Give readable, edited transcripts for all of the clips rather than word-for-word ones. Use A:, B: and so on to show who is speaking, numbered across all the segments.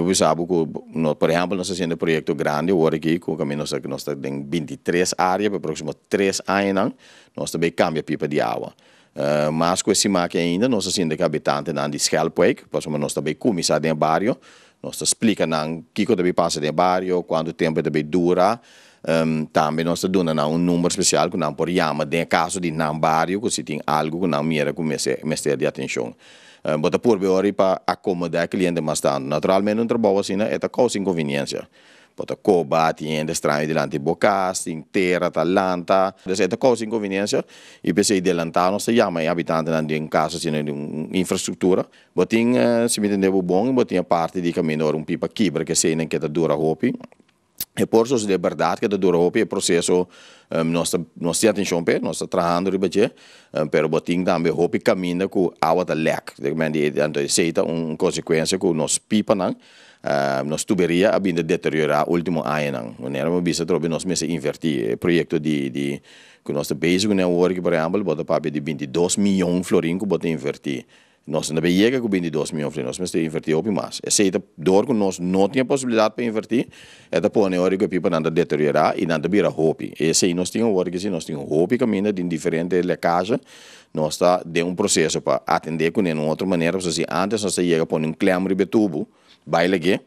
A: Bo sa ku, no, por ehèmpel, nos ta hasiendo proyekto grandi awor aki, ku kaminda nos ta den 23 área, pa próksimo 3 aña nos ta bai kambia pipa di awa. Mas ku esei ainda, nos ta hasiendo ku habitantenan di Schelpwijk, pasobra nos ta bai kuminsá den bario, nos ta splika nan kiko ta bai pasa den bario, kuantu tempu ta bai dura, tambe nos ta duna un number spesial ku nan por yama den kaso di nan bario, ku si tin algu ku nan mira ku mester di atenshon. Bo ta purba pa akomodá e kliente mas tantu. Naturalmente, un trabou asina, e ta kousa inkonveniensia. Bo ta koba, tin hende straño dilanti bo kas, tin tera, ta lanta. Anto, e ta kousa inkonveniensia i p'esei delantá nos ta yama e habitantenan den kaso asina di un infrastruktura. Bo tin, si mi entendé bon, bo tin e parti di kaminda ora un pipa kibra ku esei ku ta dura hopi. E por di berdat ku ta dura hopi e proseso, nos tin atenshon p'e, nos ta trahando riba dje, pero bo tin tambe hopi kaminda ku awa ta lek. Anto esei ta un konsekuensia ku nos pipanan, nos tuberia a bin deteriorá último añanan. Manera mi a bisa trobe, nos mester invertí. E proyekto di ku nos ta bezig kuné awor, por ehèmpel, bo ta papia di 22 mion florin ku bo ta invertí. Nos no ta yega ku 22 mion florin, nos mester invertí hopi mas. Esei ta dor ku nos no tin posibilidat pa invertí, e ta pone ora ku e pipanan ta deteriorá i nan ta bira hopi. Esei nos tin awor ku nos tin hopi kaminda di diferente lekage, nos ta den un proseso pa atendé kuné na un otro manera, pasobra si antes nos ta yega pone un klem riba e tubo, bai lag'é,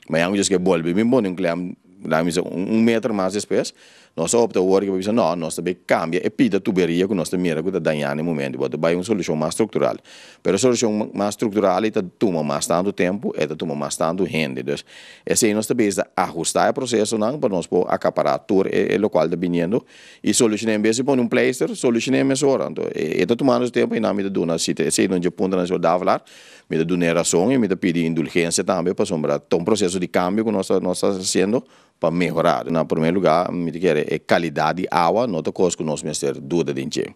A: mañana ku ke bolbe bin pone un klem, laga mi bisa un meter mas despues, nos a opta awor ku bisa no, nos ta bai kambia e pida tuberia ku nos ta mira ku ta dañá na e momento, bo ta bai un solushon mas struktural. Pero e solushon mas struktural ta tuma mas tantu tempu, e ta tuma mas tantu hende. Dus, esei nos ta bezig ahustá e prosesonan pa nos por akapará tur e lokual ta biniendo i solushoná en bes di pone un pleister, solushoná mesora. Anto, e ta tumando su tempu i nan mi ta duna si esei no dje punto nan señor Davelaar, mi ta duna rason i mi ta pidi indulgensia tambe pasobra ta un proseso di kambio ku nos ta hasiendo pa mehorá. Na promé lugá, mi ta kere e kalidat di awa no ta kos ku nos mester duda den dje.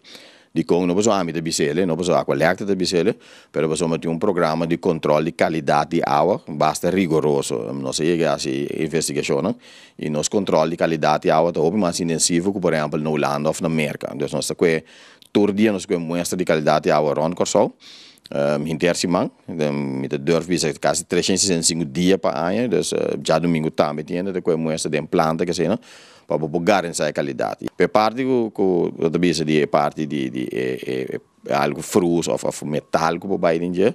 A: Dikon no pasobra ami ta bis'é, no pasobra Aqualectra ta bis'é, pero pasobra tin un programa di kontròl di kalidat di awa basta rigoroso. Nos a yega hasi investigashonnan i nos kontròl di kalidat di awa ta hopi mas intensivo ku por ehèmpel na Hulanda òf na Merka. Dus nos ta kue tur dia nos ta kue muestra di kalidat di awa rònt Kòrsou, henter siman, mi ta durf bisa kasi 365 dia pa aña, dus djadumingu tambe tin hende ta kue muestra den planta keseinan pa bo por garantisá e kalidat. E parti ku bo ta bisa di e parti di e algu frus òf metal ku por bai den dje,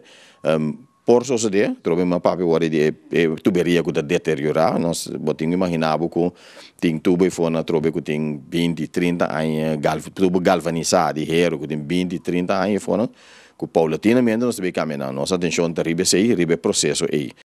A: por sosodé, trobe mi a papia awor di e tuberia ku ta deteriorá, nos bo tin ku imaginá bo ku tin tubo ei for atrobe ku tin 20, 30 aña, tubo galvanisá di heru ku tin 20, 30 aña ei for, ku paulatinamente nos ta bai kambia nan. Nos atenshon ta riba esei, riba e proseso ei.